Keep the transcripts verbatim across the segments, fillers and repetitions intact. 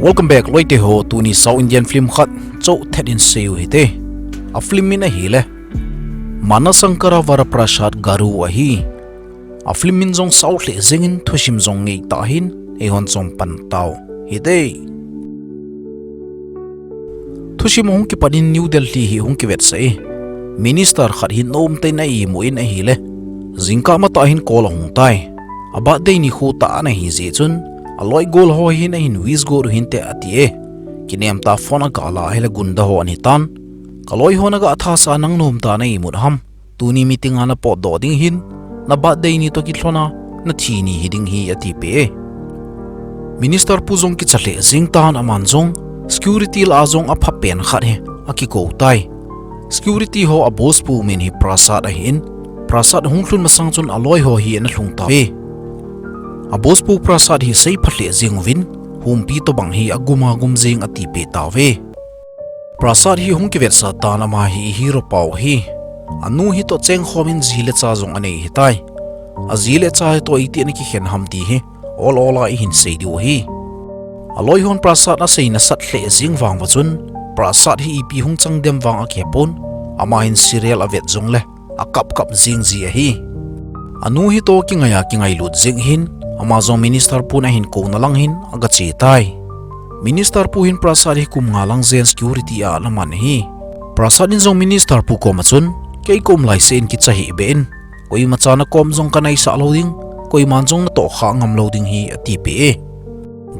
Welcome back, loite ho. Tuni South Indian film khat chou thet in seiu hite. A film min ahile Manasankara Varaprasad Garu ahi. A film min jong sao lheh jengin thusim jong ngeitah hin eihon chom pan tau hite. Thusim hung kipan in New Delhi hi hung kivetsah e. Minister khat hin nomtah in a imu in ahile, jingkah matah hin call ahung tai. A birthday nikho tah ana hi jeh chun, aloi gol ho hin ahin wish got u hinte ati e. Kinem tah phone aga la ahile gunda ho ana hi tan. Ka loi ho, na ga thasa, nang nomtah na imut ham? Tuni meeting a na potdoh ding hin, na birthday ni toh kilhon a, na thi ni hiding hi, ati peh e. Minister pu jong kicha lheh jeng tan, aman jong security lah a jong aphapen khat hi akikou tai. Security ho a boss pu min hi Prasad ahin, Prasad hung lhun masang chun aloi ho hi ana lhung tauve. A boss pu Prasad hi seipha lheh jeng uvin, humpi tobang hi agum agum jeng ati peh tauve. Prasad hi hung kivetsah tan, ama hi i hero pau hi. Anu hi toh chengkhom in ji le cha jong anei hitai. A ji le cha hi toh iti ana kikhen ham ti hi ol ol a ihin sei diu ahi. Aloi hon Prasad asei nasat lheh jeng vang uva chun, Prasad hi ipi hung chang dem vang akihe pon, ama hin serial avet jongle akap kap jeng ji ahi. Anu hi toh kingai a kingailut jeng hin, ama jong minister pun ahin kouna lang hin aga che tai. Minister pu hin Prasad hi kum nga lang jen security a ana man ahi. Prasad in jong minister pu koma chun, kei ka um laiseh in kicha hih beh in, koima cha na kom jong ka neisah lou ding, koiman jong na tohkhah ngam lou ding hi, ati peh e.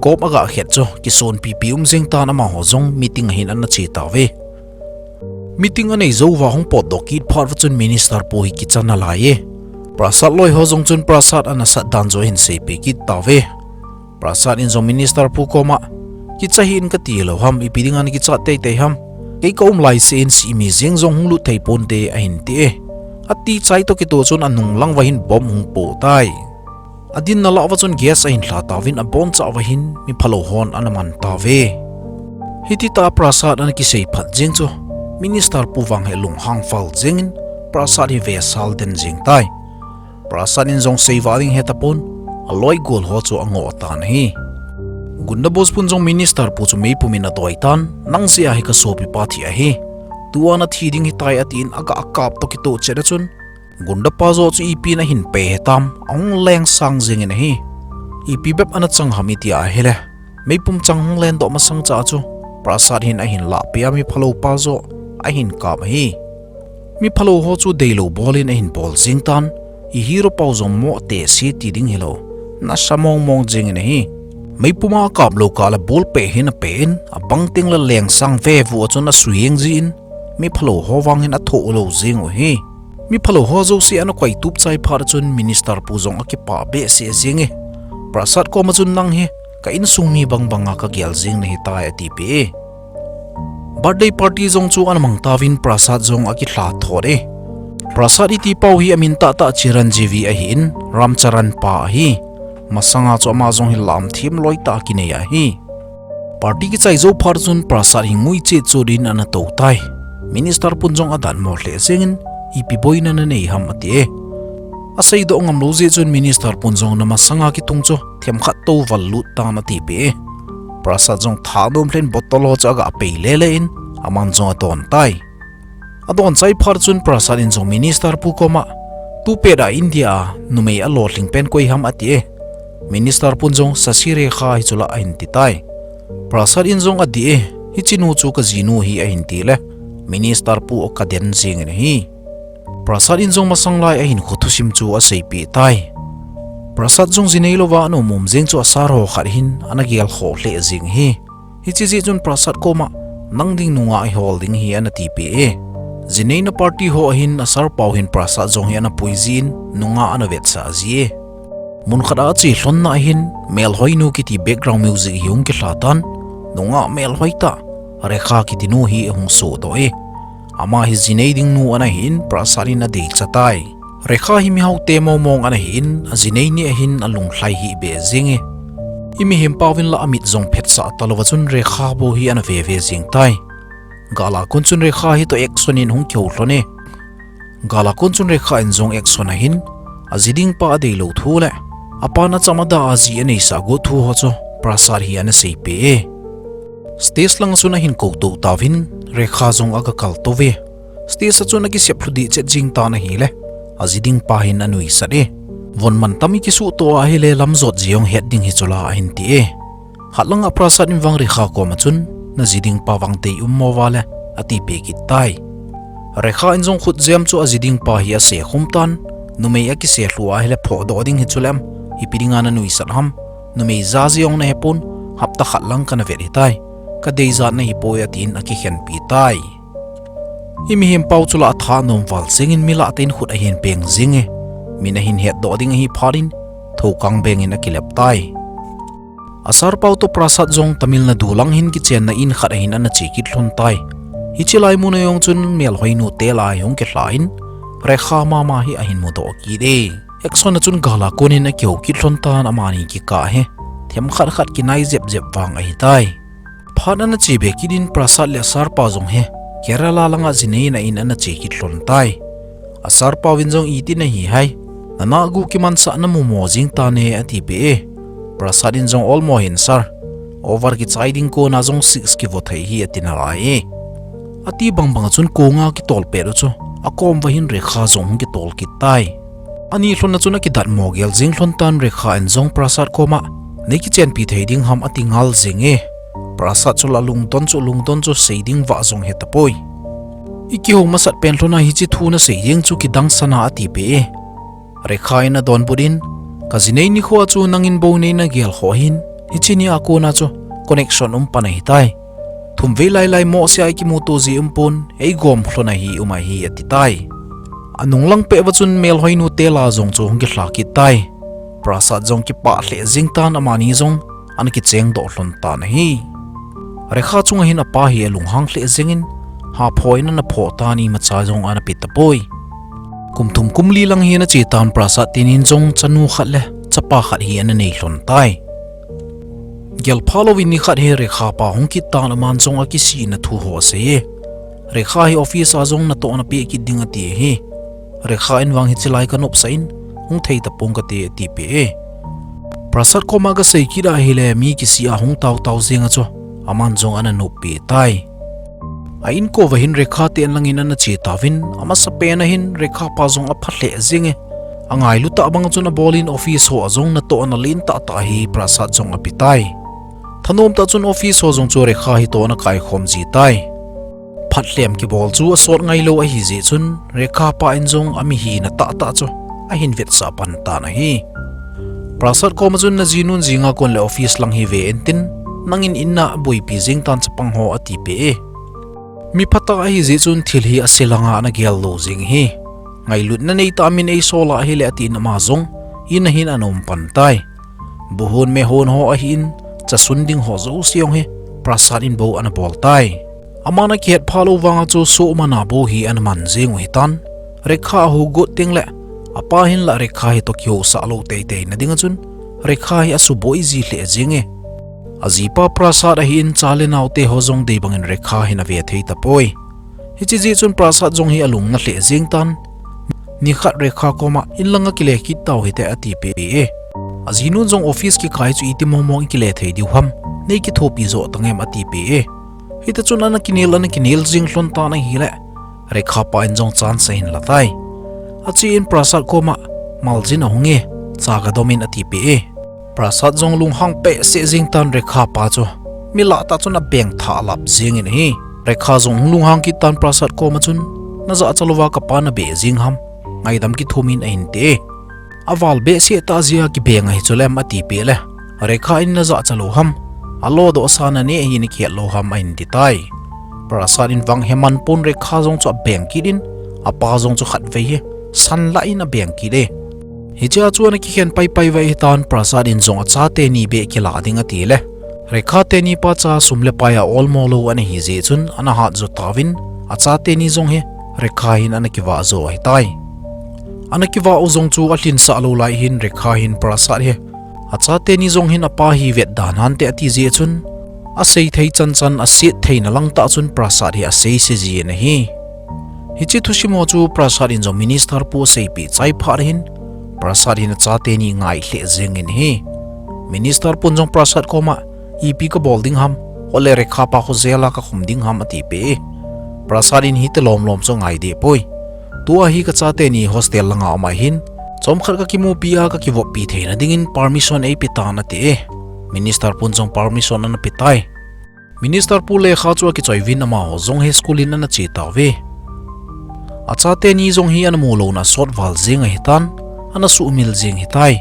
Gop aga khet chu kisonpi pi um jeng tan, amaho jong meeting a hin ana che tauve. Meeting anei jou uva hung potdoh kit phat uva chun minister pu hi kicha nalai e. Prasad loi ho jong chun Prasad ana sat dan chu ahin seipeh kit tauve. Prasad in jong minister pu koma, kicha hih in kati lou ham, ipi dinga na kichat teitei ham? Kei ka um laiseh in sihmi jeng jong hung lut thei ponte, ahin ti e. Ati chai toh kitoh chun anung lang uva hin bomb hung poh tai. Adinna lah uva chun gas ahin lha tauvin, aboncha uva hin miphalou hon ana man tauve. Hiti tah a Prasad ana kisei phat jeng chu, minister pu vang hi alunghang val jengin, Prasad hi vesal den jeng tai. Prasad in jong seivah ding hetapon, aloi gol ho chu angoh tan ahi. Gunda boss pun jong minister pu chu meipum in adoi tan, nang jeh a hi ka sopipa thi ahi. Tua na thi ding hitai, atin aga kap toh kitoh chet a chun, gunda pa joh chu ipi in ahin peh hetam, ahung leng sang jengin ahi. Ipi bep ana chang ham iti ahile, meipum chang hung lendoh masang cha chu, Prasad hin ahin lahpeh a miphalou pa joh ahin kap ahi. Miphalou ho chu deilou bol in ahin bol jeng tan, i hero pau jong moh teh se ti ding hilou, nasa mong mong jengin ahi. Meipum a akap lou kah le ball peh hin apeh in, abang teng le leng sang vevuh a chun asui jeng jin, miphalou ho vang hin athoh lou jeng u ahi. Miphalou ho jouse ana koitup chai phat a chun minister pu jong akipah behseh jeng e. Prasad koma chun, nang hi ka insung mi bang banga ka gel jeng nahitai, ati peh e. Birthday party jong chu ana mang tauvin, Prasad jong akilha thot e. Prasad iti pau hi amin tahtah Chiranjeevi ahin, Ram Charan pa ahi. Masanga chu ama jong hi lam thim loi tah kinei ahi. Party kichai jou phat chun Prasad hi ngui chet chot in ana tou tai. Minister pun jong adatmo lheh jengin, ipi boina na nei ham, ati e. Aseidoh ngam lou jeh chun minister pun jong, na masanga kitung chu themkhat tou val lut tan, ati peh e. Prasad jong thanom lheh in bottle ho chu aga pei lele in, aman jong adon tai. Adon chai phat chun Prasad in jong minister pu koma, tupet a India a numei alolhing pen koi ham, ati e. Minister pun jong, Shashi Rekha hi chu la, ahin ti tai. Prasad in jong adih e, hiche nu chu ka jinu ahi, ahin ti le, minister pu kaden jengin ahi. Prasad in jong masang lai ahinkho thusim chu aseipeh tai. Prasad jong jinei louva ana um um jeng chu a sir ho khat hin ana gelkhoh lheh jeng ahi. Hiche jeh chun Prasad koma, nang ding nungah ihol ding ahi, ana tipeh e. Jineina party ho ahin a sir pau hin Prasad jong hi ana pui jin, nungah ana vetsah ji e. Mun khat a ache lhonna ahin, Melhoinu kiti background music hi hung kilha tan, nungah melhoi tah Rekha kiti nu hi ahung sohdoh e. Ama hi jinei ding nu ana hin, Prasad in adeicha tai. Rekha hi mihao te mongmong ana hin, ajinei ni ahin alunglhai hih beh jeng e. Imihem pauvin la amit jong phetsah talouva chun Rekha bou hi ana veve jeng tai. Gal a kon chun Rekha hi toh action in hung kihou lhon e. Gal a kon chun Rekha in jong action ahin, aji ding pa adeilou thu le apan acham ada a ji aneisah got thu ho chu Prasad hi ana seipeh e. Stage lang a chun ahin kou tou tauvin, Rekha jong aga kal tou ve. Stage a chun akisep lhu dih chet jing tan ahile, aji ding pa hin anuisat e. Von mantam ikisuh to ahile lam jot ji jong het ding hi chula ahin ti e. Khat lang a Prasad in vang Rekha kom a chun, naji ding pa vang tei um mo vale, ati pe kit tai. Rekha in jong khut jem chu aji ding pa hi ase khum tan, numei akise lhu ahile phoh doh ding hi chulem, ipi dinga nanuisat ham, numei ja ji jong nahe pon, hapta khat lang kana vet hitai, kadei jat nahi poi atin akikhen pi tai. Imi himpau chula atha nom val jingin mi lah tein khut ahin peng jing e. Min ahin het doh ding ahi phat in, thokang beng in akilep tai. A sir pau to Prasad jong Tamil Nadu lang hin kichenna in khat ahin ana che kit lhon tai. Hiche lai mun a jong chun melhoinu te lah hung kihla in, Rekha mama hi ahin mu doh kit e. Action a chun gal a kon in akihou kit lhon tan amani kikah hi. Themkhat khat kinai jep jep vang ahi tai. Phat ana che be kit in Prasad le a sir pa jong hi Kerala langa jinei na in ana che kit lhon tai. A sir pau in jong iti nahi ham. Nana gu kimansah namu mo jing tan e ati pe e. Prasad in jong ol mo hin sir. Over kichai ding kona jong six kivo thei hi ati nalai e. Ati bang bang a chun konga kitol pet u chu. Akom uva hin Rekha jong hung kitol kit tai. Ani lhon a chun akidat mo gel jing lhon tan Rekha in jong Prasad koma. Nei kichenpi thei ding ham ati ngal jing e. Prasad chu la lungdon chu lungdon chu sei ding vah jong he tapoi. Ikihou masat pen lhon a hiche thu nasei jeng chu kidang sana ati pe e. Rekha in adonbut in, kajinei nikho a chu nangin bou nei nagel kho hin, hiche ni a kona chu connection um pan ahi tai. Thum vei lai lai mo sia ikimu to ji um pon, eigom lhon ahi um ahi ati tai. Anung lang peh uva chun melhoinu te lah jong chu hung kihla kit tai. Prasad jong kipah lheh jing tan amani jong ana kicheng doh lhon tan ahi. Rekha chunga hin apa hi alunghang lheh jingin, haphoh in ana phoh tan imacha jong ana pe tapoi. Kum thum kum li lang hi ana che tan Prasad teni in jong chanu khat le chapa khat hi ana nei lhon tai. Gel pha louvin ni khat hi Rekha pa hung kit tan aman jong akisihna thu ho asei e. Rekha hi office a jong natohna pe kit ding ati ahi. Rekha in vang hiche lai kanopsah in, hung thei tapong kate ati pe e. Prasad koma kasei kit ahile mi kisih a hung tau tau jeng a chu, aman jong ana nop pe tai. A inko uva hin Rekha te in lang in ana che tauvin, amasa pen a hin Rekha pa jong apha lheh jing e. Angailu tah bang a chun abol in office ho a jong natohna len tah tah hi Prasad jong ape tai. Thanom tah chun office ho jong chu Rekha hi toh ana kaikhom ji tai. Phat lhem kibol chu asot ngailou ahi jeh chun Rekha pa in jong ami hina tah tah chu ahin vetsah pan tan ahi. Prasad koma chun najinun jinga kon le office lang hi ve intin, nangin in a boipi jing tan chapang ho ati pe e. Mi phatah ahi jeh chun thil hi ase langa ana gel lou jing ahi. Ngailutna nei tah min eisol a ahile atin ama jong in a hin ana um pan tai. Buhon mehon ho ahin, chasun ding ho jouse jong hi Prasad in bou ana bol tai. Aman akihet pha lou vang a chu sohman a bou hi ana man jing u hitan. Rekha ahugot teng le, apa hin la Rekha hi toh kihousah lou teitei na ding a chun, Rekha hi asuboi ji lheh jing e. Ajipa Prasad ahin cha le nao te ho jong dei bangin Rekha hin ave thei tapoi. Hiche jeh chun Prasad jong hi alung na lheh jing tan. Nikhat Rekha koma in langa kile kit tau hite ati pe e. Ajinun jong office kikai chu iti mong mong ikile thei diu ham. Nei kithopi joh tangem ati pe e. Hiti chun ana kinel ana kinel jing lhon tan ahile. Rekha pa in jong chance ahin la tai. Ache in Prasad koma, maljin ahung e, cha gadom in ati pe e. Prasad jong lunghang peh seh jing tan Rekha pa chu. Mi lah tah chun abeng thah lap jingin ahi. Rekha jong hung lunghang kit tan Prasad koma chun. Najahcha louva kapa nabeh jing ham. Ngaidam kithum in ahin ti e. Aval behseh tah jeh a kibeng ahi chulem ati pe le. Rekha in najahcha lou ham. Alo doh sa nane ahi nakihet lou ham ahin ti tai. Prasad in vang heman pon Rekha jong chu abeng kit in. Apa jong chu khatvei hi. San lah in abeng kit e. Hichea chu ana kikhen paipai uva ahitan Prasad in jong achate ni beh kila ding ati le. Rekha teni pa cha sum le pai a olmo lou ana hi jeh chun ana hat jo tauvin achate ni jong hi Rekha hin ana kivah jo ahitai. Ana kivah u jong chu alhinsah lou lai hin Rekha hin Prasad hi achate ni jong hin apa hi vet dan hante ati jeh chun asei thei chan chan aset theina lang tah chun Prasad hi asei se jin ahi. Hiche thusim ho chu Prasad in jong Minister pu aseipeh chai phat hin Prasad hin achate ni ngai lheh jingin ahi. Minister pun jong Prasad koma ipi kabol ding ham, Ole Rekha pa khu jail a kakhum ding ham ati peh e. Prasad in hiti lom lom chu angai deh poi. Tua hi kachate ni hostel langa um ahin, chomkhat kakimupi a kakivoppi theina dingin permission eipe tan ati e. Minister pun jong permission ana pe tai. Minister pu lekha chu akichoi uvin amaho jong hi school in ana che tauve. Achate ni jong hi ana mu louna asot val jeng ahitan, ana suhmil jeng ahitai.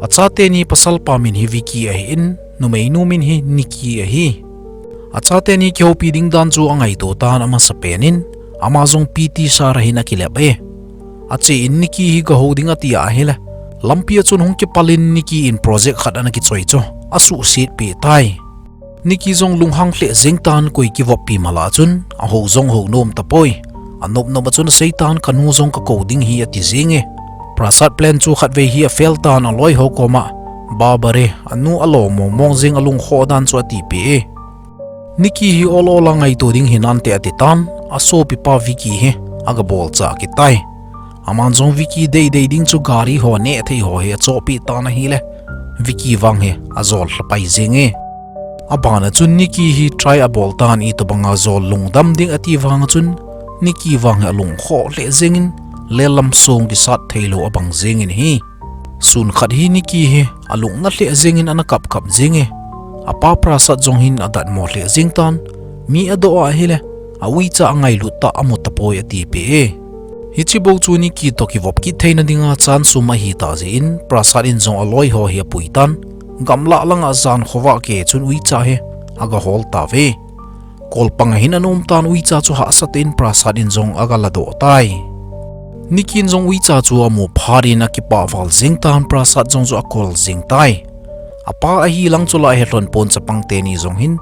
Achate ni pasal pa min hi Vicky ahin, numeinu min hi Nikki ahi. Achate ni kihoupi ding dan chu angaito tan amasapen in, ama jong P T sir ahin akilep e. Ache in Nikki hi gahou ding ati ahile, lampi a chun hung kipal in Nikki in project khat ana kichoi chu asuhset peh tai. Nikki jong lunghang lheh jeng tan koi kivoppi mala chun, ahou jong hou nom tapoi. Anop nop a chun asei tan kanu jong kakou ding hi ati jeng e. Prasad plan chu khatvei hi afail tan aloi ho koma, Baba re, anu alom mong mong jeng alungkhoh dan chu ati peh e. Nikki hi ol ol a ngaito ding hinante ati tan, asopipa Vicky hi agabolcha kit tai. Aman jong Vicky dei dei ding chu gari ho neh thei ho hi achohpeh tan ahile, Vicky vang hi ajol lhapai jeng e. Abana chun Nikki hi try abol tan, itobanga jol lungdam ding ati vanga chun, Nikki vang hi alungkhoh lheh jengin, lel lam song kisat theilou abang jengin ahi. Sun khat hi Nikki hi alungna lheh jengin ana kap kap jeng e. Apa Prasad jong hin adatmo lheh jeng tan, mi adoh ahile, auicha angailut tah amu tapoi ati peh e. Hiche bou chu Nikki toh kivop kit theina dinga chance sum ahitah jeh in, Prasad in jong aloi ho hi apui tan, gamlah langa jan khovah kei chun uicha hi agahol tauve. Kolpang ahin ana um tan, uicha chu hahsatah in Prasad in jong agaladoh tai. Nikki in jong uicha chu amu phat in akipah val jeng tan, Prasad jong chu akol jeng tai. Apa ahi lang chu la ahe lhon pon, chapang teni jong hin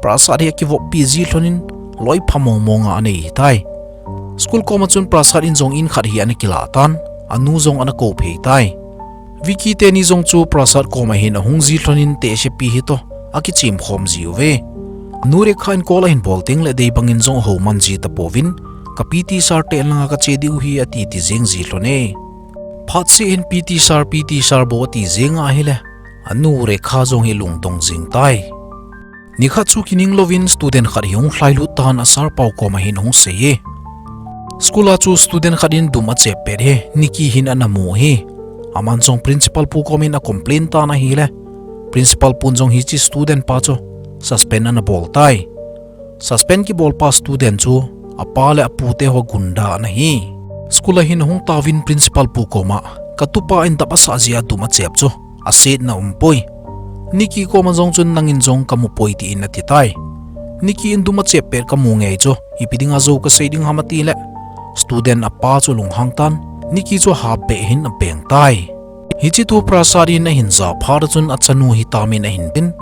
Prasad hi akivoppi ji lhon in, loi pha mong mong a anei ahitai. School koma chun Prasad in jong in khat hi ana kilah tan, anu jong ana kou phei tai. Vicky teni jong chu Prasad koma hin ahung ji lhon in, tehsepi hitoh akichem khom jiuve. Nu Rekha in call ahin bol tengle dei bangin jong ahouman ji tapouvin, ka P T sir te langa kache diu hi ati ti jeng ji lhon e. Phatseh hin P T sir, P T sir bou ati jeng ahile, anu Rekha jong hi lungdong jeng tai. Nikhat chu kining louvin student khat hi hung lhailut tan, a sir pau koma hin ahung sei e. School a chu student khat in dum achep pet hi Nikki hin ana mu hi. Aman jong principal pu komin a complain tan ahile, principal pun jong hiche student pa chu suspend ana bol tai. Suspend kibolpa student chu apa le apu te ho gunda ana hi. School a hin ahung tauvin principal pu koma, katupa in dap asah jeh a dum achep chu asetna umpoi. Nikki koma jong chun, nangin jong kamu poi, tin ati tai. Nikki in dum achep pet kamu ngei chu, ipi dinga jou kasei ding ham atile, student apa chu lunghang tan, Nikki chu hapbeh hin abeng tai. Hiche thu Prasad in ahin ja phat a chun achanu hi tamin ahin tin,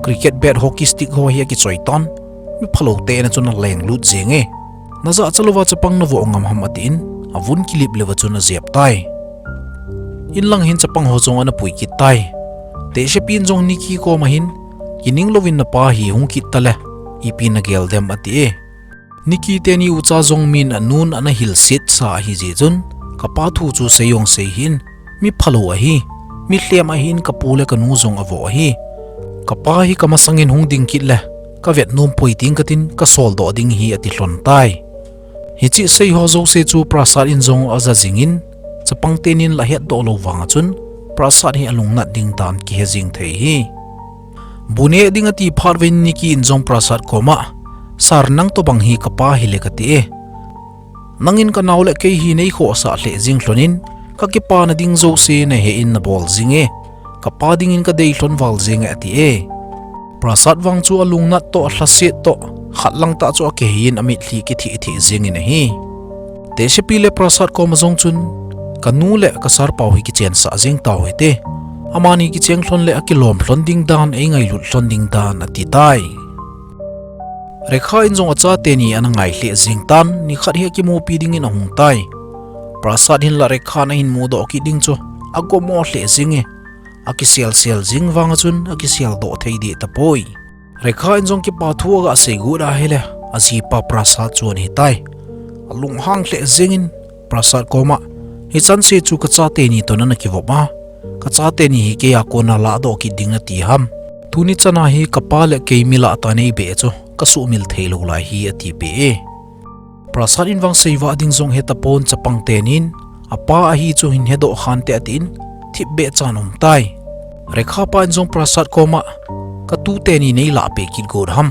cricket bat, hockey stick ho hi akichoi tan, mi phalou te in a chun alenglut jeng e. Najahcha louva chapang navoh ngam ham atin, avun kilip leuva chun ajep tai. In lang hin chapang ho jong ana pui kit tai. Tehsepi in jong Nikki koma hin, kining louvin napa hi hung kit tale, ipi nagel dem ati e. Nikki teni ucha jong min anun ana hilsetsa ahijeh chun, kapa thu chu sei jong sei hih in, mi phalou ahi, mi lhem ahin, kapu le kanu jong avoh ahi. Kapa hi kamasangin hung ding kit le, kavet nom poi ting katin, kasoldoh ding hi ati lhon tai. Hiche sei ho jouse chu Prasad in jong aja jingin, chapang tenin la hetdoh lou vanga chun, Prasad hi alungnat ding dan kihe jing thei hi. Bu neh ding ati phat uvin Nikki in jong Prasad koma, Sir, nang tobang hi kapa hile kati e. Nangin kanao le kei hi neikhohsah lheh jing lhonin, kakipana ding jouse nahe in nabol jing e. Kapa dingin kadei lhon val jeng e ati e. Prasad vang chu alungnat toh, alhaset toh, khat lang tah chu akihei in amitlhi kitheh theh jengin ahi. Tehsepi le Prasad koma jong chun, kanu le ka sir pau hi kichensah jeng tau hite. Amani kicheng lhon le akilom lhon ding dan, eingailut lhon ding dan ati tai. Rekha in jong acha teni ana ngai lheh jeng tan, nikhat hi akimupi dingin ahung tai. Prasad hin la Rekha in ahin mudoh kit ding chu, agomo lheh jeng e. Akiselsel jing vanga chun, akiseldoh thei deh tapoi. Rekha in jong kipa thu aga seigot ahile, ajipa Prasad chu ana hitai. Alunghang lheh jengin, Prasad koma, hichan se chu kacha teni toh nana kivop a, kacha teni hi keia kona ladoh kit ding nati ham? Tuni chana hi kapa le kei mi lah a nei beh chu kasuhmil thei lou lai hi, ati peh e. Prasad in vang seivah ding jong hetapon chapang tenin, apa ahi chu hin hedoh khante atin, thipbeh chan aum tai. Rekha pa in jong Prasad koma, katu teni nei lah peh kit got ham.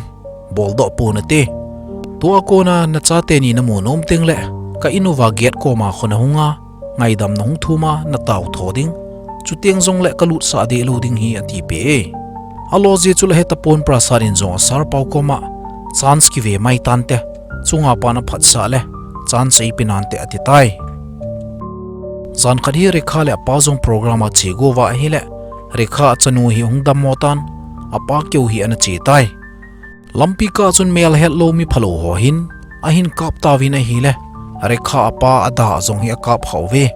Boldoh ponate. Tua kona nacha teni namu nom teng le, ka in uva gate koma khun nahung a, ngaidam nahung thum a, natao tho ding. Chuteng jongle kalutsah deh lou ding hi, ati peh e. Alo jeh chu la hetapon Prasad in jong a sir pau koma, chance kive mai tante. Chunga pa na phatsah le, chance eipe nante ati tai. Jan khat hi Rekha le apa jong program a che go uva ahile, Rekha achanu hi hung dammo tan, apa keu hi ana che tai. Lampi kah chun mel hetlou mi phalou ho hin, ahin kap tauvin ahile, Rekha apa ada jong hi akap khauve.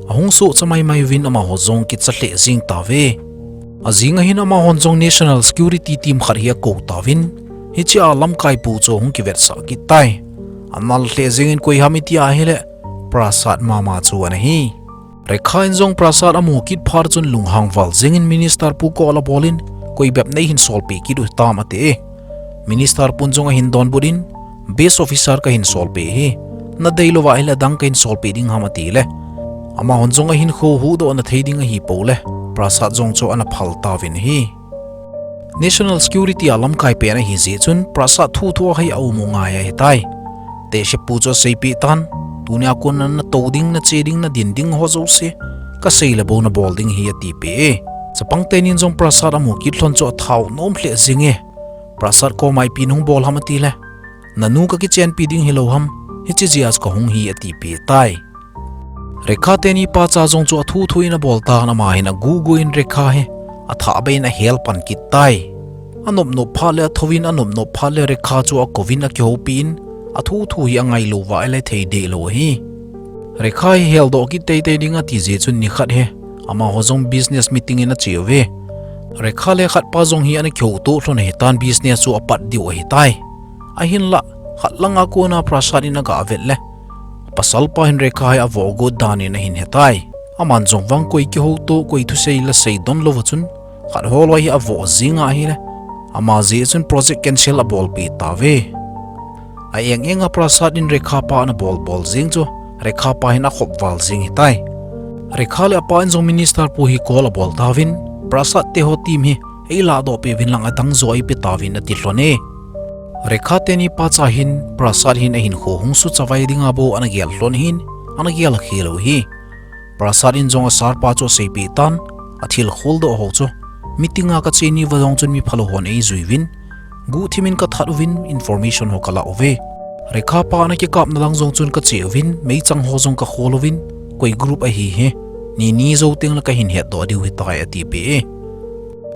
Ahung sohcha maimai uvin amaho jong kicha lheh jing tauve. Ajing ahin amahon jong National Security Team khat hi akou tauvin, hichea lamkai pu chu ahung kivetsah kit tai. Anal lheh jengin koi ham iti ahile, Prasad mama chu ana hi. Rekha in jong Prasad amu kit phat chun lunghang val jengin Minister pu call abolin, koi bep nei hin solpeh kit u hitam ati e. Minister pun jong ahin donbut in, base officer kahin solpeh hi. Nadei louva ahile adang kahin solpeh ding ham ati le. Amahon jong ahinkho huhdoh na thei ding ahi pou le, Prasad jong chu ana phal tauvin ahi. National Security a lamkai pen ahi jeh chun Prasad thuthu a hi aum u ngai ahitai. Tehse pu chu aseipeh tan, tunia kon natou ding, nache ding, nadin ding ho jouse, kasei le bou nabol ding hi ati peh e. Chapang tenin jong Prasad amu kit lhon chu athau nom lheh jing e. Prasad koma ipi nahung bol ham ati le, nanu kakichenpi ding hilou ham, hiche jeh a chu kahung hi ati peh tai. Rekha teni pacha jong chu athuthu in abol tan ama hin agugu in Rekha hi athahbeh in ahel pan kit tai. Anopnop phat le athouvin anopnop phat le Rekha chu akouvin akihoupi in athuthu hi angai louva ahile thei deh lou ahi. Rekha hi heldoh kit teitei ding ati jeh chun nikhat hi amaho jong business meeting in ache uve. Rekha le khatpa jong hi ana kihoutoh lhon ahitan business chu apat diu ahitai. Ahinlah, khat langa kona Prasad in aga vet le, pasalpa hin Rekha hi avoh got danin ahin hetai. Aman jong vang koi kihoutoh, koi thusei la seidon louva chun, khat holoi hi avoh jing ahile, ama jeh chun project cancel abolpeh tauve. A eng enga Prasad in Rekha pa ana bolbol jeng chu, Rekha pa hin akhop val jeng hitai. Rekha le apa in jong Minister pu hi call abol tauvin, Prasad teho team hi eilahdoh peh uvin lang adang jo eipe tauvin ati lhon e. Rekha teni pacha hin Prasad hin ahinkho hung suchavai dinga bou ana gel lhon hin, ana gel khel u hi. Prasad in jong a sir pa chu aseipeh tan, athil kholdoh ho chu, meeting a kache ni uva jong chun mi phalou hon eijui uvin, guhthim in kathat uvin, information ho kalah uve. Rekha pa ana kikapna lang jong chun kache uvin, meichang ho jong kakhol uvin, koi group ahi hi, nini jou teng le kahin hetdoh diu hitai ati peh e.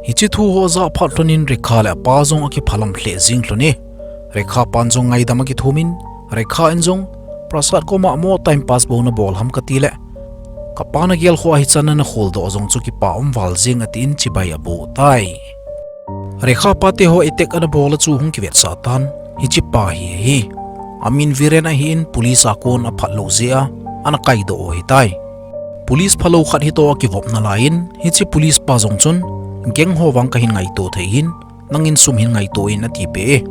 Hiche thu ho ajah phat lhonin Rekha le apa jong akiphalam lheh jeng lhon e. Rekha pan jong ngaidam akithumin, Rekha in jong, Prasad koma mo time pass bou nabol ham kati le, kapa nagel kho ahichan na nakholdoh jong chu kipa um val jeng atin chibai aboh tai. Rekha pa teho attack ana bol a chu hung kivetsah tan, hiche pa hi ahi. Amin Viren ahin police a kon aphat lou jeh a, ana kaidoh u ahitai. Police phalou khat hitoh akivop nalaiyin, hiche police pa jong chun, gang ho vang kahin ngaito thei hin, nangin sum hin ngaito in ati peh e.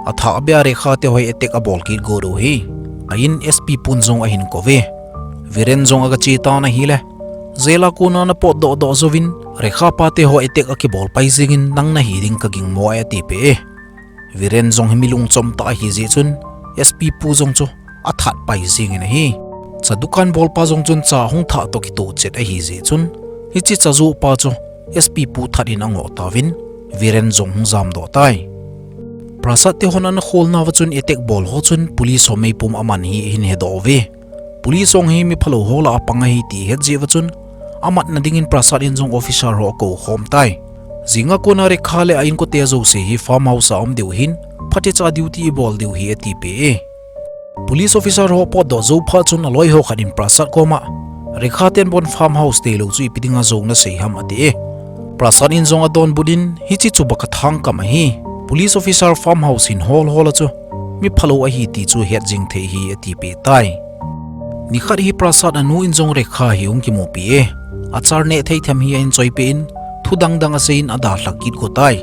Athahbeh a Rekha teho hi attack abol kit got u hi. Ahin S P pun jong ahin kouve. Viren jong aga che tan ahile, jail a kona napotdoh doh jouvin, Rekha pa teho attack akibol pai jengin nang nahi ding kagingmo e ati peh e. Viren jong hi mi lungchom tah ahi jeh chun, S P pu jong chu athat pai jengin ahi. Cha dukan bolpa jong chun cha hung thah toh kitoh chet ahi jeh chun, hiche cha joh pa chu S P pu that in angoh tauvin, Viren jong hung jamdoh tai. Prasad tehon ana kholnauva chun attack bol ho chun police ho meipum aman hi ahin hedoh uve. Police hon hi mi phalou ho lah a pang ahi ti ahet jeh uva chun, amatna dingin Prasad in jong officer ho akou khom tai. Jinga kona Rekha le a inkote jouse hi farmhouse a um diu ahin, phatecha duty ibol diu ahi ati peh e. Police officer ho potdoh jou phat chun aloi ho khat in Prasad koma, Rekha ten bon farmhouse deilou chu ipi dinga jou nasei ham ati e. Prasad in jong adonbut in, hiche chu baka thangkam ahi. Police officer farmhouse hin hol hol a chu, mi phalou ahi ti chu het jing thei ahi ati peh tai. Nikhat hi Prasad anu in jong Rekha hi ahung kimupi e. Achar neh thei them hi ahin choipeh in, thu dang dang aseiyin adalhah kit got tai.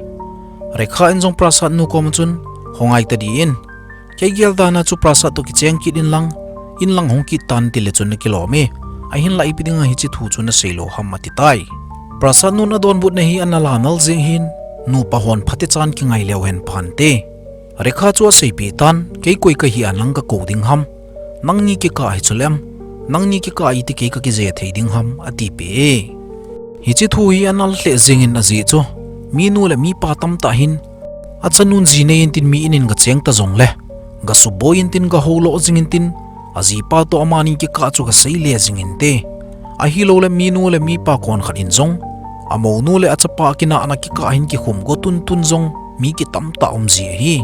Rekha in jong Prasad nu koma chun, "Hung ngai tadin, kei gel dan a chu Prasad toh kicheng kit in lang, in lang hung kit tan," tile chun ana kilom e. Ahinlah ipi dinga hiche thu chu nasei lou ham, ati tai. Prasad nun adonbutna hi ana lanal jeng hin, nupa hon phatechan kingai leu hen phante. Rekha chu aseipeh tan, "Kei koi kahi a nang kakou ding ham? Nangni kikah hi chu lem, nangni kikah iti kei kakije thei ding ham?" atipeh e. Hiche thu hi anal lheh jeng in ajeh chu, minu le mipa tamtah hin, achanun ji nei intin mi in in gacheng ta jongle, gasuboi intin gahoulo jing intin, ajipa toh amani kikah chu gasei le jing inte. Ahilouleh minu le mipa konkhat in jong, amounu le achapa kinahna kikah hin kikhum go tuntun jong mi kitamtah um ji ahi.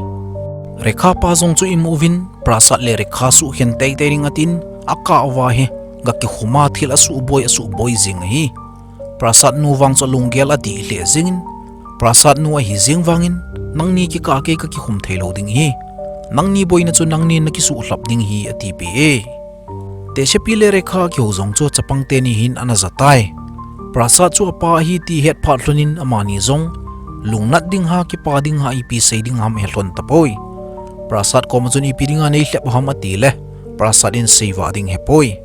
Rekha pa jong chu imu uvin, Prasad le Rekha suhkhen teitei ding atin, akah uva hi, gakikhum a thil asuhboi, asuhboi jing ahi. Prasad nu vang chu alunggel adih lheh jeng in, Prasad nu ahi jeng vangin, "Nangni kikah kei kakikhum theilou ding ahi. Nangni boina chu nangnin nakisuhlhap ding ahi," atipeh e. Tehsepi le Rekha kihou jong chu chapang teni hin ana ja tai. Prasad chu apa ahi ti hetphat lhonin amani jong, lungnat ding ham, kipa ding ham, ipi sei ding ham ahe lhon tapoi. Prasad koma chun, "Ipi dinga neilhep ham?" atile, Prasad in seivah ding ahepoi.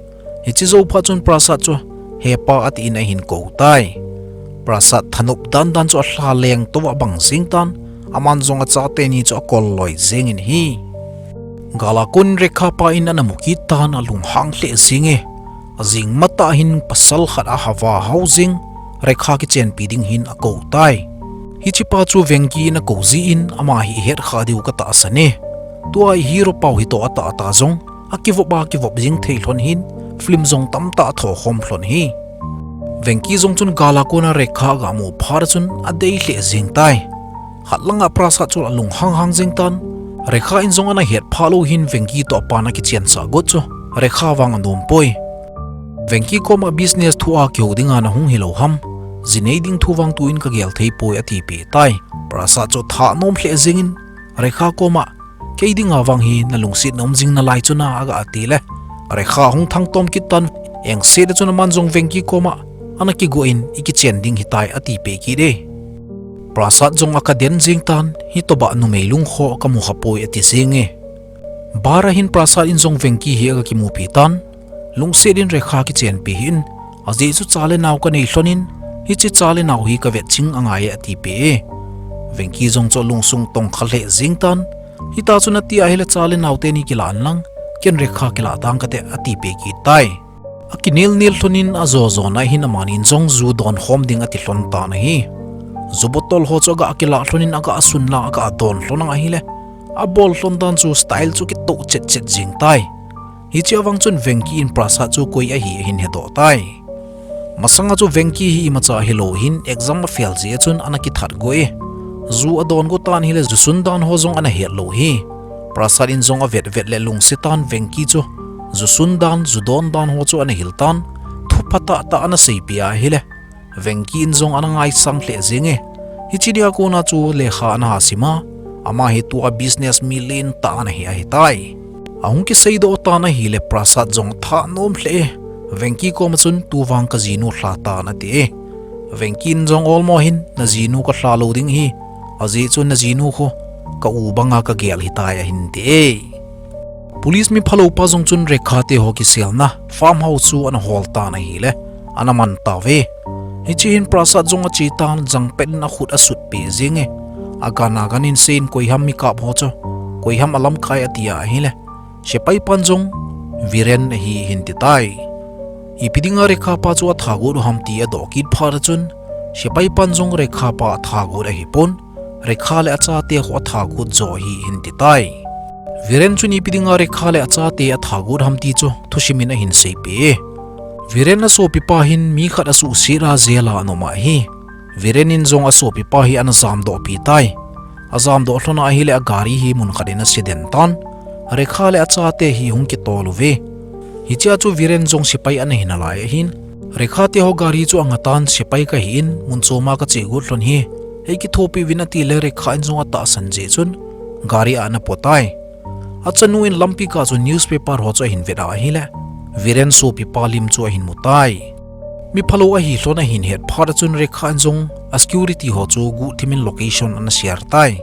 Hiche jou phat chun Prasad chu, "He pa," atin ahin kou tai. Prasad thanop dandan chu alha leng tou abang jeng tan, aman jong achateni chu akol loi jeng in ahi. Gal a konin Rekha pa in ana mu kit tan, alunghang lheh jeng e. Ajing matah hin pasal khat ahava hao jeng, Rekha kichenpi ding hin akou tai. Hichepa chu Venki in akou jeh in ama hi ihet kha diu katahsan e. Tua i hero pau hi toh atah tah jong, akivop a kivop jing thei lhon hin, film jong tamtah athokhom lhon ahi. Venki jong chun gal a kona Rekha agamu phat chun adei lheh jeng tai. Khat langa Prasad chu alunghang hang jeng tan. Rekha in jong ana hetphah lou hin Venki toh apan akichensah got chu Rekha vang anom poi. Venki koma business thu a kihou dinga nahung hilou ham? Ji nei ding thu vang tuin kagel thei poi, atipeh tai. Prasad chu thanom lheh jeng in Rekha koma, "Kei dinga vang hi nalungsetna um jing nalai chu na," aga atile, Rekha ahung thangtom kit tan, engset a chun aman jong Venki koma, "Ana kigo in, ikichen ding ahitai," atipeh kit e. Prasad jong akha den jeng tan, "Hitobang numei lungkho kamu khapoi," ati jeng e. Bar a hin Prasad in jong Venki hi aga kimupi tan, "Lungset in Rekha kichenpi hih in, ajeh chu cha le nao kanei lhon in, hiche cha le nao hi kavet ching angai e," atipeh e. Venki jong chu alungsung tongkha lheh jeng tan, "Hita chu nati ahile cha le nao teni kilah in lang, ken Rekha kilah tang kate," atipeh kit tai. Akinel nel lhon in ajo jona hin amanin jong ju donkhom ding ati lhon tan ahi. Ju bottle ho chu aga kilah lhon in aga sun lang aga don lhon ahile, abol lhon dan chu style chu kitoh chet chet jeng tai. Hichea vang chun Venki in Prasad chu koi ahi ahin hedoh tai. Masanga chu Venki hi imacha hilou hin exam afail jeh a chun ana kithat go e. Ju adon go tan hile ju sun dan ho jong ana het lou hi. Prasad in jong avet vet le lungset tan Venki chu ju sun dan, ju don dan ho chu ana hil tan. Thupha tah tah ana seipeh ahile, Venki in jong ana ngaisang lheh jeng e. Hiche dia kona chu lekha ana ha sim a, ama hi tua business mi lentah ana hi ahitai. Ahung kiseidoh tan ahile Prasad jong athanom lheh e. Venki koma chun, "Tu vang kajinu lha tan," ati e. Venki in jong olmo hin, "Najinu kalha lou ding ahi. Ajeh chu najinu khu ka u banga kagel ahitai," ahin ti e. Police mi phalou pa jong chun Rekha te ho kiselna farmhouse chu ana hol tan ahile, ana man tauve. Hiche hin Prasad jong ache tan, jangpet in akhut asut peh jeng e. Agan agan in sei in, "Koiham mi kap ho chu, koiham alamkai?" ati ahile, sepai pan jong, "Viren ahi," ahin ti tai. Ipi dinga Rekha pa chu atha got u ham ti adoh kit phat a chun, sepai pan jong Rekha pa atha got ahipon, Rekha le achate khu atha got jo ahi ahin ti tai. Viren chun ipi dinga Rekha le achate atha got ham ti chu thusim in ahin seipeh e. Viren asopipa hin mi khat asuhset a jail a ana um ahi. Viren in jong asopipa hi ana jamdoh pi tai. Ajamdoh lhon ahile agari hi mun khat in aseden tan. Rekha le achate hi hung kitol uve. Hichea chu Viren jong sepai ana hi nalai ahin, Rekha te ho gari chu anga tan, "Sepai kahi in, mun choma kache got lhon ahi. Eikithopi uvin," atile Rekha in jong atahsan jeh chun gari a ana po tai. Achanu in lampi kah chun newspaper ho chu ahin vet a ahile, Viren sopipa lim chu ahin mu tai. Mi phalou ahi lhon ahin het phat a chun Rekha in jong a security ho chu guhthim in location ana share tai.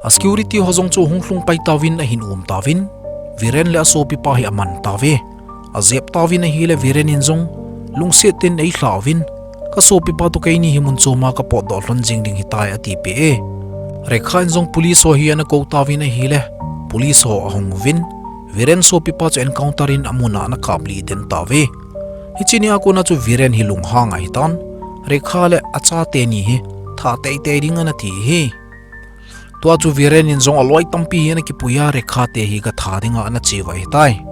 A security ho jong chu hung lhung pai tauvin ahin um tauvin, Viren le a sopipa hi aman tauve. Ajep tauvin ahile Viren in jong lungset in eilha uvin, ka sopipa toh keini hi mun chom a ka potdoh lhon jing ding hitai ati peh e. Rekha in jong police ho hi ana kou tauvin ahile, police ho ahung uvin, Viren sopipa chu encounter in amun a ana kaplih den tauve. Hiche nia kona chu Viren hi lunghang ahitan, Rekha le achate ni hi that teitei ding ana ti hi. Tua chu Viren in jong aloi tampi hi ana kipui a, Rekha te hi gatha dinga ana cheu ahitai.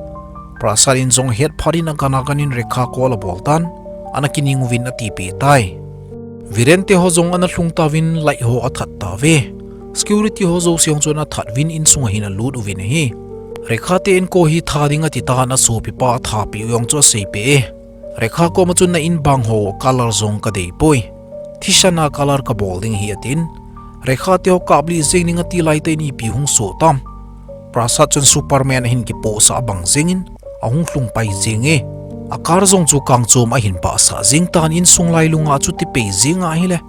Prasad in jong het phat in agan agan in Rekha call abol tan, ana kining uvin ati peh tai. Viren te ho jong ana lhung tauvin light ho athat tauve. Security ho jouse jong chu ana that uvin insung a hin alut uvin ahi. Rekha te inko hi that ding ati tan, a sopipa athat peh u jong chu asei peh e. Rekha koma chun na in bang ho colour jong ka dei poi. Thisan a colour ka bol ding ahi atin. Rekha te ho kaplih jeng ding ati lai tah in ipi hung soh tam. Prasad chun Superman ahin kipohsah abang jeng in ahung lhung pai jeng e. A car jong chu kangchom ahin pahsah jeng tan, insung lailung a chu tipei jeng ahile,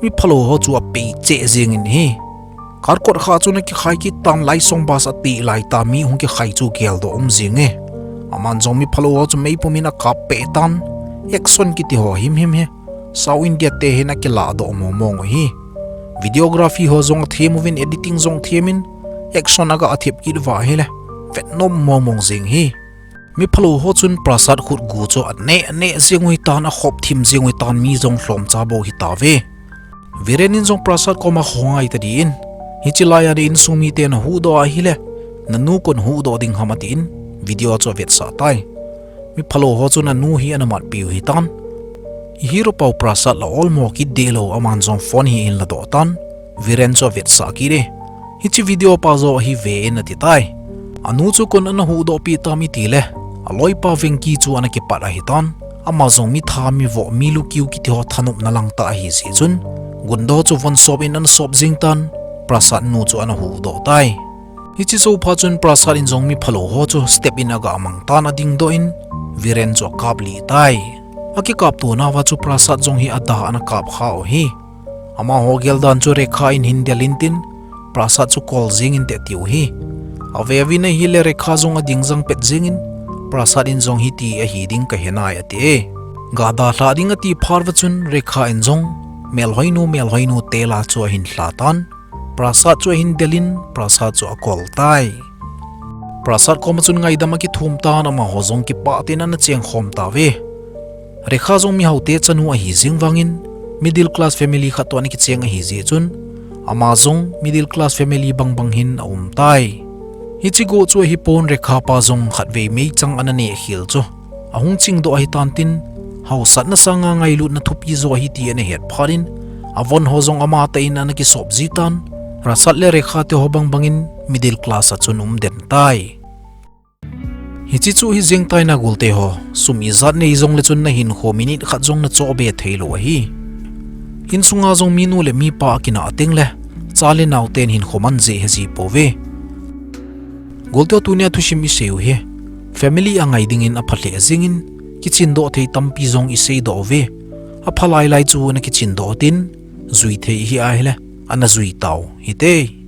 mi phalou ho chu apei cheh jeng in ahi. Car kot kha chu ana kikhai kit tan, Laisong bus ati lai tah mi hung kikhai chu geldoh um jeng e. Aman jong mi phalou ho chu meipum in akap peh tan, action kiti ho himhim hi South India te hin akiladoh momong u ahi. Videography ho jong athem uvin, editing jong them in, action aga athep kit uva ahile, vetnom momong jeng hi. Mi phalou ho chun Prasad khutgu chu aneh aneh jeng u ahitan, akhop thim jeng u ahitan, mi jong lhomcha bou ahi tauve. Viren in jong Prasad koma khongai tadin, hiche laiya na insung mite nahuhdoh ahile, nanu kon huhdoh ding ham atin, video chu avetsah tai. Mi phalou ho chun anu hi ana matpeh u ahitan. I hero pau Prasad la olmo kit dehlou, aman jong phone hi ahin ladoh tan, Viren chu avetsah kit e. Hiche video pa joh hi ve in ati tai. Anu chu kon ana huhdoh peh tam itile, aloipa Venki chu ana kipat ahitan. Ama jong mi that, mi voh, mi lukiu kiti ho thanopna lang tah ahi jeh chun, gunda ho chu von sop in ana sop jeng tan, Prasad nu chu ana huhdoh tai. Hiche jou phat chun Prasad in jong mi phalou ho chu step in aga mang tan, adingdoh in Viren chu akaplih tai. Akikapto nauva chu Prasad jong hi ada ana kap kha u ahi. Amaho geldan chu Rekha in hin del intin, Prasad chu kol jeng inte atiu ahi. Ave uvin ahile Rekha jong ading jang pet jeng in, Prasad in jong hiti ahi ding kahe nai ati e. Ga dalhah ding ati phat uva chun Rekha in jong melhoinu, melhoinu tel a chu ahin lha tan, Prasad chu ahin del in, Prasad chu akol tai. Prasad koma chun ngaidam akithum tan, amaho jong kipah tah in ana chengkhom tauve. Rekha jong mihaote chanu ahi jeng vangin, middle class family khat toh ana kicheng ahi jeh chun, ama jong middle class family bangbang hin aum tai. Hiche go chu ahipon, Rekha pa jong khatvei meichang ana nehkhel chu ahung chingdoh ahitan tin, haosatna sanga ngailutna thupi joh ahi ti ana het phat in, avon ho jong amatah in ana kisop ji tan, Prasad le Rekha te ho bangbang in middle class a chun um den tai. Hiche chu hi jeng tai na golte ho, sum ijat nei jongle chun nahinkho minute khat jong nachoh be theilou ahi. Insunga jong minu le mipa akinah tengle, cha le naoten hinkho man jeh ahi ji pouve. Golte ho, tunia thusim isei u hi family angai dingin apha lheh jengin, kichindoh thei tampi jong iseidoh uve. Apha lailai chu nakichindoh utin, jui thei ahi ahile, ana jui tau hite.